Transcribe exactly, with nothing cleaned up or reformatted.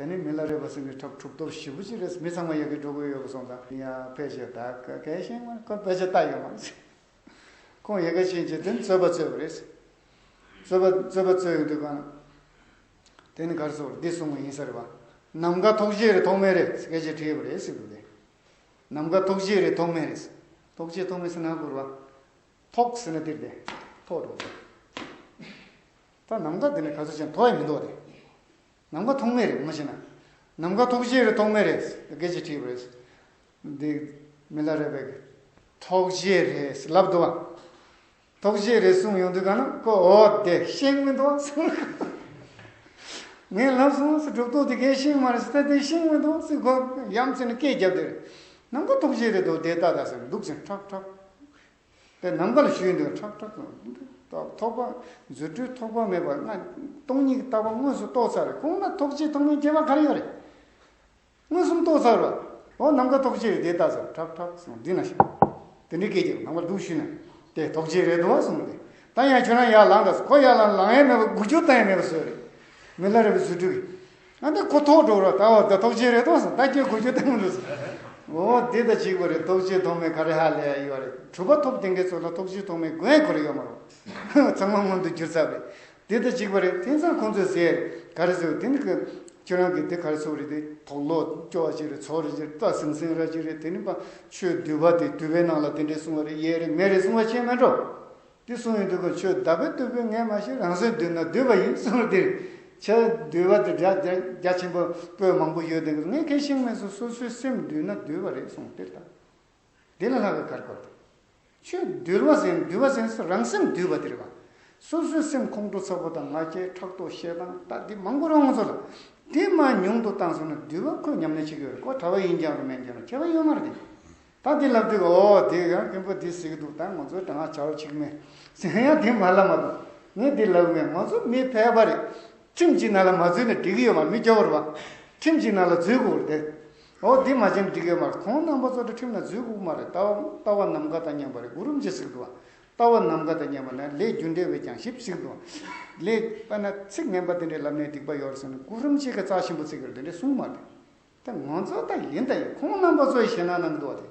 དེ་ནི་མི་ལ་རས་པ་ཟེར་མཁན་གྲུབ་ཐོབ་ཞེ་པོ་ཅིག་རེད། མི་ཚང་མ་ཡ་གི་འགྲོ་གི་ཡོད་པ་སོང་ཙང་ཡ་ཕལ་ཆེར་ད་ག་གལ་ཤེས་མ་ཁོ་ཕལ་ཆེར་ལྟ་ཡོད་མ་རེད། ཁོང་ཡ་གི་ཕྱིན་ཆད་དེ་རྩོད་པ་རྩོད་པ་རེད། རྩོད་པ་རྩོད་པ་རྩོད་ཡོང་དུས་གང་དེ་ནི་གར་སོང་འདི་གསུང་བ་ཡིན་ས་རེད་པ། ནམ་མཁའ་ཐོགས་བྱེད་རེད་ཐོགས་མེད་རེད་སྐད་ཆ་དྲིས་པ་རེད་ཟེར་གི་རེད། ནམ་མཁའ་ཐོགས་བྱེད་རེད་ཐོགས་མེད་རེད། ཐོགས་བྱེད་ཐོགས་མེད་ཟེར་ན་གོ་རེད་པ། ཐོགས་ཟེར་ན་འདིར་དེ་ཐོགས་འགྲོ། ད་ནམ་མཁའ་དེ་ནི་ག་ཚོད་ཅན་ཐོགས་ཡ་མི་འདུག་དེ། ནམ་མཁའ་ཐོགས་མེད་རེད་མ་ཤེས་ན། ནམ་མཁའ་ཐོགས་བྱེད་རེད་ཐོགས་མེད་རེད། སྐད་ཆ་དྲིས་པ་རེད། འདི་མི་ལ་རས་པས་ཐོགས་བྱེད་རེད་ལབ་འདུག་བ། ཐོགས་བྱེད་རེད་གསུངས་ཡོང་དུས་ག་ན་ཁོ་འོ་དེ་ཤེས་མི་འདུག་གསུངས། ངས་ལབ་སོང་ཟེར་གྲུབ་ཐོབ་དེ་གས་ཤེས་མ་རེད་ཟེར། ད་དེ་ཤེས་མི་འདུག་ཟེར་ཁོ་ཡ་མཚན་ནས་སྐད་རྒྱབ་དེ་རེད། ནམ་མཁའ་ཐོགས་བྱེད་རེད་འདུག་དེ་ལྟ་ད་ཟེར་འདུག་ཟེར་ཁྲག་ཁྲག་དེ་ནམ་མཁའ་ལ་ཞུས་འདུག་ཁྲག་ཁྲག་ཐོགས་པ། རྫུ་འཕྲུལ་ཐོགས་པ་མེད་པར་སྔ་སྟོང་ཉིད་ཀྱི་ལྟ་བ་དངོས་སུ་རྟོགས་ཚར་རེད། ཁོང་ན་ཐོགས་བྱེད་ཐོགས་མེད་ཁྱད་པར་ག་རེ་ཡོད་རེད། མངོན་སུམ་རྟོགས་ཚར་བ། འོ་ནམ་མཁའ་ཐོགས་བྱེད་རེད་དེ་ལྟ་ཚར་ཁྲག་ཁྲག་སོང་འདི་ན་ཞིག་དེ་འདྲའི་སྐད་ཀྱིས་ནམ་མཁའ་འདུག་ཞུས་ན། དེ་ཐོགས་བྱེད་རེད་འདུག་བ་གསུངས་ཏེ། ད་ཡང་ཁྱོད་རང་ཡར་ལངས་དང་ཁོ་ཡར་ལངས་ལངས་ཡས་མེད་པ་སྒུག་རྒྱུ་བཏང་ཡས་མེད་པ་བཟོས་རེད། མི་ལ་རས་པའི་རྫུ་འཕྲུལ་གྱིས། ཨ་ད་ཁོ་ཐོགས་འགྲོ་ར་ད་འོ་ད་ཐོགས་བྱེད་རེད་འདུག་བསམ་ད་ཁྱོད་སྒུག་རྒྱུ་བཏང་མི་འདུག་བསམ། འོ་འདི་ད་གཅིག་པ་རེད། ཐོགས་བྱེད་ཐོགས་མེད་ག་རེ་ཧ་ལས་ཡོད་རེད། གྲུབ་པ་ཐོབ་བསྡད་མཁན་ཚོ་ལ་ཐོགས་བྱེད་ཐོགས་མེད་དགོས་ཡས་ཁོ་རེ་ཡོད་མ་རེད། ཚང་མ་མངོན་དུ་གྱུར་ཚར་བ་རེད། དེ་དང་གཅིག་པ་རེད། དེང་སང་ཁོང་ཚོས་ཟེར་ག་རེ་ཟེར་དེ་ནི་ཁྱོད་རང་གིས་དེ་ག་རེ་ཟེར་རེད། དེ་དོགས་ལོག་སྐྱོ་བ་ཅིག་རེད། ཚོར་རེ་ཅིག་རེད། རྩ་ཟིང་ཟིང་ར་ཅིག་རེད། དེ་ནི་པ་ཆོས་འདུལ་བ་དེ་འདུལ་བའི་ནང་ལ་དེ་འདྲས་གསུང་བ་རེད། ཡས་རེད་མེད་རེད་གསུང་བ་ཤེས་མེད་འགྲོ། དེ་གསུང་ཡོང་དུས་ཁོ་ཆོས་བདག་པོས་འདུལ་བས་ངས་མ་ཤེས། རང་སེམས་འདུལ་ན་འདུལ་བ་ཡིན་གསུང་རེད། དེ་ཆོས་འདུལ་བ་དེ་རྒྱ་རྒྱ་རྒྱ་ཆེན་པོ་པོད་མང་པོ་ཡོད་དེ་ངས་གལ་ཤེས་མེད་གསུང་། སོ་སོའི་སེམས་འདུལ་ན་འདུལ་བ་རེད་གསུང་དེ་ལྟ། འདི་ལ་ལྷག་གི་གར་དགོས། ཆོས་འདུལ་བ་ཟེར་འདུལ་བ་ཟེར་རང་སེམས་འདུལ་བ་དེ་རེད་པ། སོ་སོའི་སེམས་ཁོང་ཁྲོ་ཚ་པོ་དང་ང་རྒྱལ་ཕྲག་དོག་ཤེས་དང་ད་འདི་མང་པོ་རང་ཚོ་ལ། དེ་མ་ཉུང་དུ་བཏང་སོང་ན་འདུལ་བ་ཁོས་ཉམས་ལེན་བྱེད་ཀྱི་ཡོད་རེད། ཁོ་གྲྭ་པ་ཡིན་ཀྱང་རུང་མིན་ཀྱང་རུང་ཁྱད་པར་ཡོད་མ་རེད་དེ། ད་འདི་ལབ་དུས་འོ་དེ་ཡང་མཁན་པོ་འདི་ཟེར་གི་འདུག་ད་ང་ཚོའི་གྲྭ་ང་བྱ་བ་ཆིག་མེད་ཟེར་ཡང་དེ་མ་ལབ་མ་འདུག་ངས་འདི་ལབ་མེད། ང་ཚོ་མི་ཕལ་པ་རེད། ཁྲིམས་ཀྱི་ནང་ལ་མ་འཛུལ་ན་འགྲིག་གི་ཡོད་མ་རེད། མི་སྐྱོ་བོར་བ། ཁྲིམས་ཀྱི་ནང་ལ་འཛུལ་དགོས་རེད་དེ། འོ་འདི་མ་བྱས་ན་འགྲིག་གི་ཡོད་མ་རེད། ཁོང་རྣམ་པ་ཚོ་ད་ཁྲིམས་ནང་འཛུལ་དགོས་མ་རེད། ལྟ་བ་ལྟ་བ་ནམ་མཁའ་དང་མཉམ་པ་རེད། གུ་རུ་རིན་པོ་ཆེས་གསུངས་འདུག་བ། ལྟ་བ་ནམ་མཁའ་དང་མཉམ་པ་ན་ལས་རྒྱུ་འབྲས་བས་ཀྱང་ཞིབ་གསུངས་འདུག་བ། ལས་དཔེར་ན་ཚིག་ངན་པ་དེ་འདྲའི་ལབ་ནས་སྡིག་པ་ཡོད་རེད་ཟེར་ན་གུ་རུ་རིན་པོ་ཆེ་གིས་རྩ་ཆེན་པོ་ཚིག་གི་རེད། དེ་འདྲའི་གསུངས་མ་རེད། ད་ང་ཚོ་ད་ཡིན་ད་ཡིན། ཁོང་རྣམ་པ་ཚོ་ཡི་ཞེད་སྣང་གནང་གི་འདུག་བ་དེ།